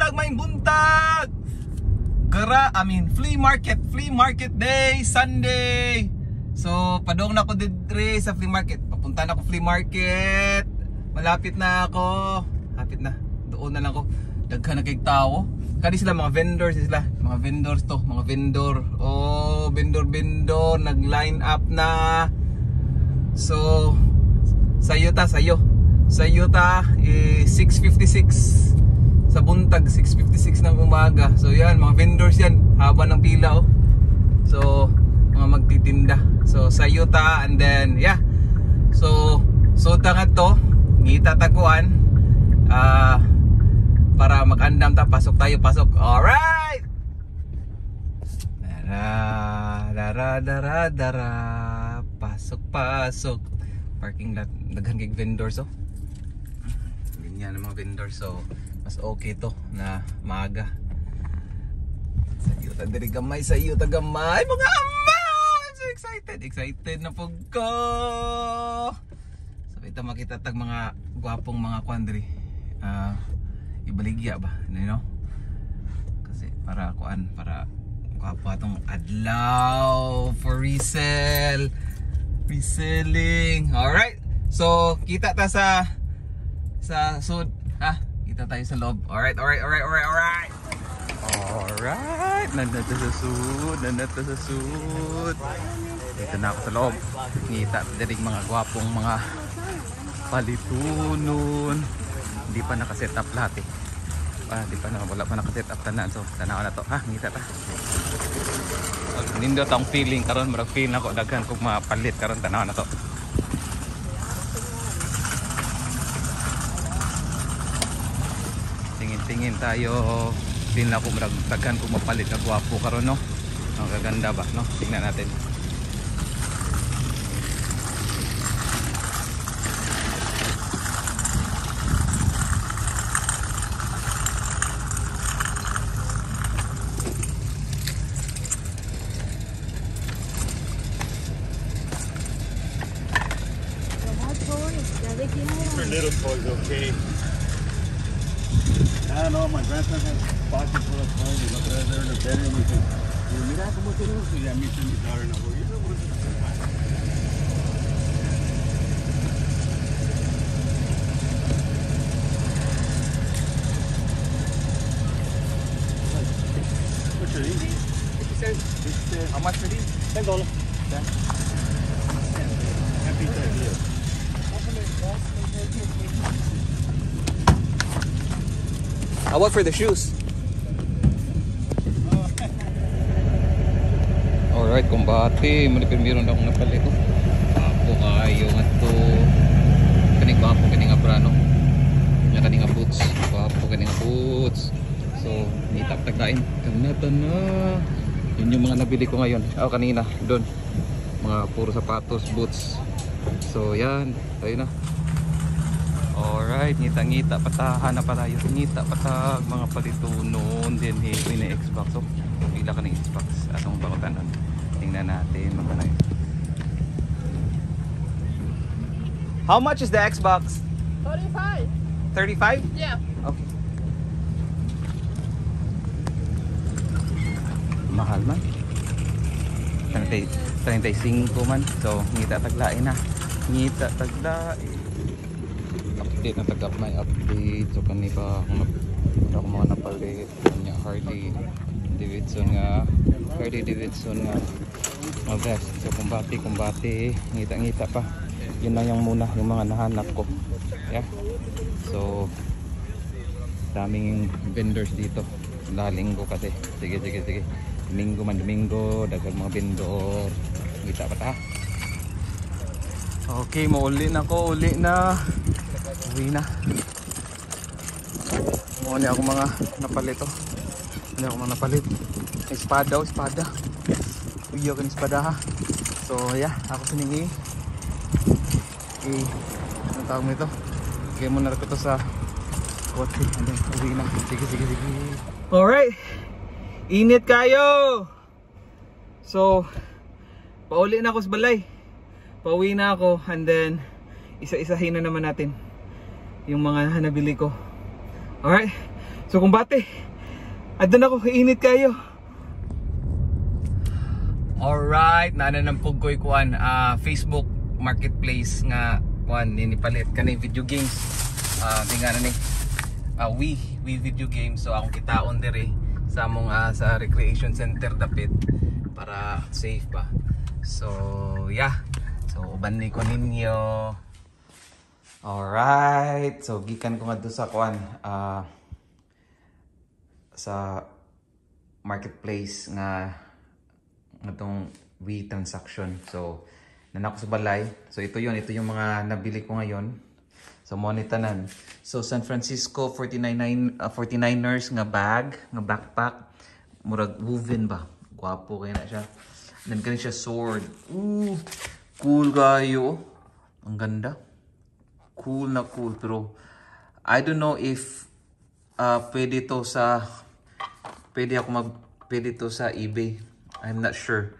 Buntag, maayong buntag. Gara, I mean, flea market day, Sunday. So, padong na ako diri sa flea market. Papunta na ako flea market. Malapit na ako. Lapit na. Doon na lang ako. Daghan na kay tao. Kani sila mga vendors sila. Mga vendors to, mga vendor. Oh, vendor vendor nag-line up na. So, sayo ta, sayo. Sayo ta eh, 6:56 sa buntag, 6:56 ng umaga. So yan, mga vendors yan, haba ng pila oh. So, mga magtitinda. So, sayo ta and then yeah. So, so ta nga to, ngita taguan para mag-andam ta, pasok tayo, pasok. Alright. Dara, dara, dara, dara. Pasok, pasok. Parking lot, daghan kay vendors oh. Ganyan ang mga vendors, so mas okay to na maaga. Sa iyo ta diri gamay, sa iyo ta gamay, mga ama! I'm so excited. Excited na pug ko. So ito makita tag mga gwapong mga kwan diri. Ibaligya ba, you know? Kasi para kuan, para gwapo atong adlaw for resale. Reselling. Alright. So kita ta sa sud, ha? Kita tayo sa loob. Alright, alright, alright, alright, alright. Alright, nandito sa sud, nandito sa sud. Dito na ako sa loob. Ngita diri mga gwapong mga palitunon. Hindi pa naka-set up lahat eh. Di pa na, wala pa naka-set up tanan. So, tanaw na to. Ha, ngita ta. Nindot ang feeling karon, murag feel nako daghan kog mapalit karon, tanaw na to. Tingin-tingin tayo. Feel na ko murag daghan kog mapalit na gwapo karon no. Ang gaganda ba no? Tingnan natin. For little toys, okay. I don't know, my grandson has boxes full of toys. Y la otra vez they're in the bedroom y dice, "Mira cómo tenemos." Y ya me dice mi daughter, no, you know what is. Which are these? 50 cents. 50 cents. How much for these? $10. 10. Can't beat that deal. How about for the shoes? Alright, kumbate. Malipin meron akong napalit ko. Ako kayo nga to. Kaning gwapo kani nga bra no. Nya kani nga boots. Gwapo kani nga boots. So, nitap tagtain. Kanata na. Yun yung mga nabili ko ngayon. Oh, kanina doon. Mga puro sapatos, boots. So, yan. Tayo na. Alright, ngita-ngita patahan na pa tayo. Ngita patag mga palitunon din eh, na Xbox. So, pila ka ng Xbox atong pangutanon. Tingnan natin magkano. How much is the Xbox? 35. 35? Yeah. Okay. Mahal man. 30, 35 man. So, ngita taglain na. Ngita taglain. Update na tag may update. So kani pa akong ako mga napalit. Kanya Harley Davidson nga mga vest. So kumbati kumbati, ngita-ngita pa. Yun lang yung muna yung mga nahanap ko. Yeah. So daming vendors dito. Dahil linggo kasi. Sige sige sige. Domingo man Domingo, daghang mga vendor. Ngita pa ta. Okay, mauli na ko, uli na. Uwi na. Muna ako mga napalit oh. Hindi ako mga napalit. May espada oh, espada. Uy, ako ng espada ha. So yeah, ako siningi. Eh, anong tawag mo ito? Kaya mo na rin ko to sa kotse. And then, uwi na. Sige, sige, sige. Alright. Init kayo! So, pauli na ako sa balay. Pauwi na ako and then isa-isahin na naman natin yung mga nabili ko. Alright. So kumbate. Adto na ko, init kayo. Alright, naa na pud ko'y kuan, Facebook Marketplace nga kuan ni palit kani video games. Tinga na ni. Wii video games, so akong kitaon diri sa among sa recreation center dapit para safe ba. So yeah. So uban ni ko ninyo. Alright. So gikan ko ngadto sa kuan, sa marketplace nga ngatong Wii transaction. So, naa na ko sa balay. So, ito yon. Ito yung mga nabili ko ngayon. So, mo ni tanan. So, San Francisco 49, 49ers nga bag, nga backpack. Murag woven ba? Gwapo kaya na siya. Then, kani siya sword. Ooh, cool kayo. Ang ganda. Cool na cool. Pero, I don't know if pwede to sa eBay. I'm not sure.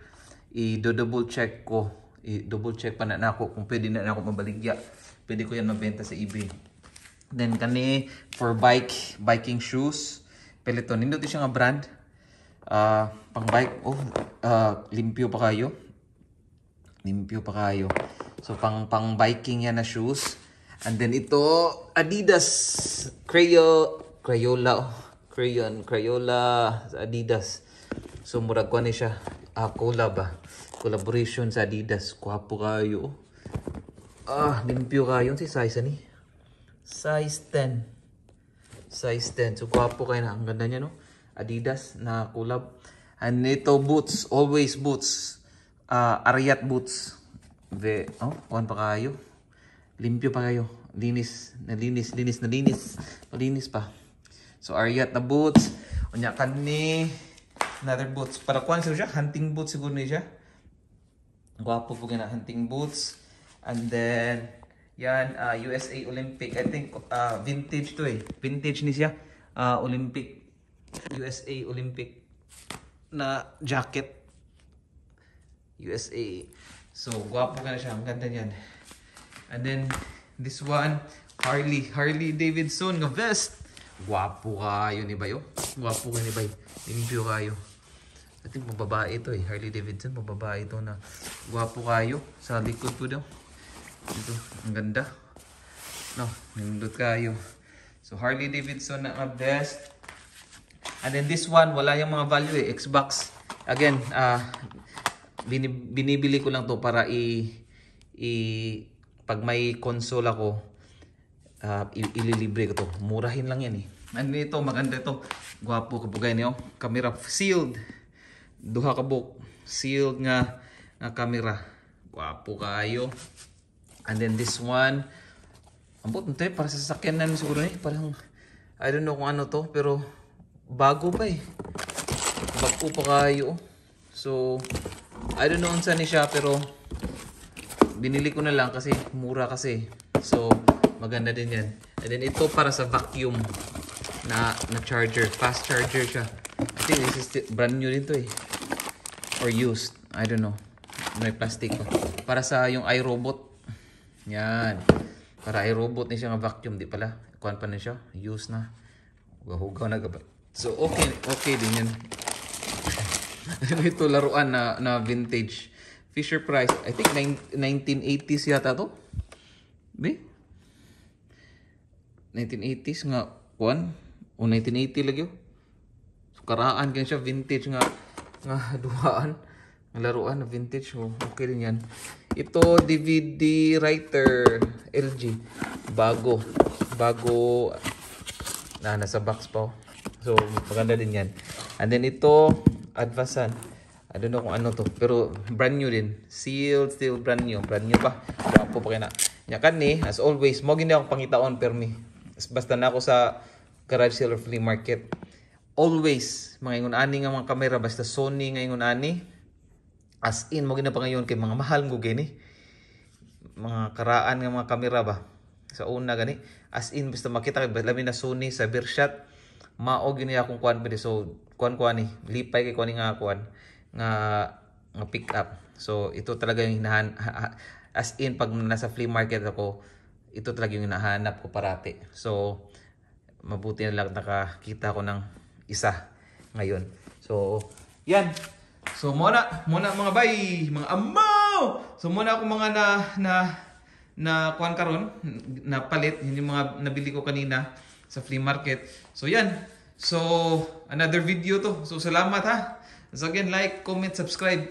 I-double check ko. I-double check pa na nako kung pwede na nako mabaligya. Pwede ko yan mabenta sa eBay. Then kani for biking shoes. Peloton. Nindot siya nga brand. Pang bike. Oh, limpyo pa kayo. Limpyo pa kayo. So pang biking yan na shoes. And then ito Adidas Crayola, oh. Crayon Crayola sa Adidas. So murag kuan ni siya. Collab ba? Collaboration sa Adidas. Gwapo kayo. Ah, limpyo kayo. Si size ani? Size 10. Size 10. So gwapo kayo na. Ang ganda niya, no? Adidas na collab. And ito boots, always boots. Ariat boots. Ve, oh, kuan pa kayo. Limpyo pa kayo. Linis, nalinis, linis, nalinis. Malinis pa. So Ariat na boots. Unya kani another boots. Para kuan siya, hunting boots siguro ni siya. Gwapo po na hunting boots. And then yan, USA Olympic. I think vintage to eh. Vintage ni siya. Olympic, USA Olympic na jacket. USA. So, gwapo ka na siya. Ang ganda niyan. And then, this one, Harley Davidson nga vest. Gwapo kayo ni Bayo. Gwapo ka ni Bay. Limpyo kayo. I think mababae ito eh. Harley Davidson, mababae ito na gwapo kayo. Sa likod po daw. Ito, ang ganda. No, nindot kayo. So, Harley Davidson na nga vest. And then this one, wala yung mga value eh. Xbox. Again, binibili ko lang to para i pag may console ako, ililibre ko to. Murahin lang yan eh. And ito, maganda ito. Gwapo kabugay niyo. Camera sealed. Duha ka book. Sealed nga camera. Gwapo kayo. And then this one, ambot nito eh, para sa sasakyan namin siguro eh. Parang, I don't know kung ano to, pero bago pa eh. Bago pa kayo. So, I don't know unsa ni siya, pero binili ko na lang kasi mura kasi. So, maganda din yan. And then ito para sa vacuum na charger. Fast charger siya. I think this is brand new din to eh. Or used. I don't know. May plastic pa. Para sa yung iRobot. Yan. Para iRobot ni siya nga vacuum. Di pala. Kuan pa na siya. Used na. Hugaw na gabay. So, okay din yan. Ito laruan na vintage. Fisher Price. I think 1980s yata to. Be? 1980s nga kuan o 1980 lagi oh. So, karaan kaya siya vintage nga duhaan nga laruan na vintage, oh. Okay din yan. Ito DVD writer LG, bago bago na, nasa box pa oh. So maganda din yan. And then ito Advasan. I don't know kung ano to, pero brand new din, sealed, still brand new, brand new pa, gwapo pa kay na. Nya kani, as always, mo gini akong pangitaon permi basta na ako sa garage sale or flea market. Always mga ingon ani nga mga kamera, basta Sony nga ingon ani, as in mo gina pa ngayon kay mga mahal mo gini mga karaan nga mga kamera ba sa una gani. As in basta makita kay labi na Sony Cybershot, mao gini akong kuan pwede. So kuan kuan ni lipay kay kuan nga kuan nga pick up. So ito talaga yung hinahan, as in pag nasa flea market ako, ito talaga yung hinahanap ko parati. So Mabuti na lang nakakita ko ng isa ngayon. So, yan. So, muna mga bay, mga amaw. So, muna ako mga na na na kuan karon na palit, yun yung mga nabili ko kanina sa flea market. So, yan. So, another video to. So, salamat ha. So, again, like, comment, subscribe.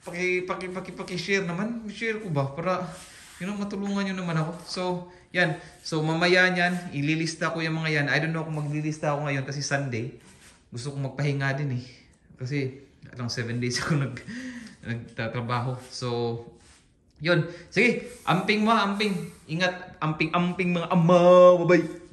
Paki, paki, paki, paki share naman. Share ko ba? Para, matulungan nyo naman ako. So, yan. So, mamaya niyan, ililista ko yung mga yan. I don't know kung maglilista ako ngayon kasi Sunday. Gusto kong magpahinga din eh. Kasi, alang 7 days ako nagtatrabaho. So, yun. Sige, amping mo, amping. Ingat, amping, amping mga ama. Bye-bye.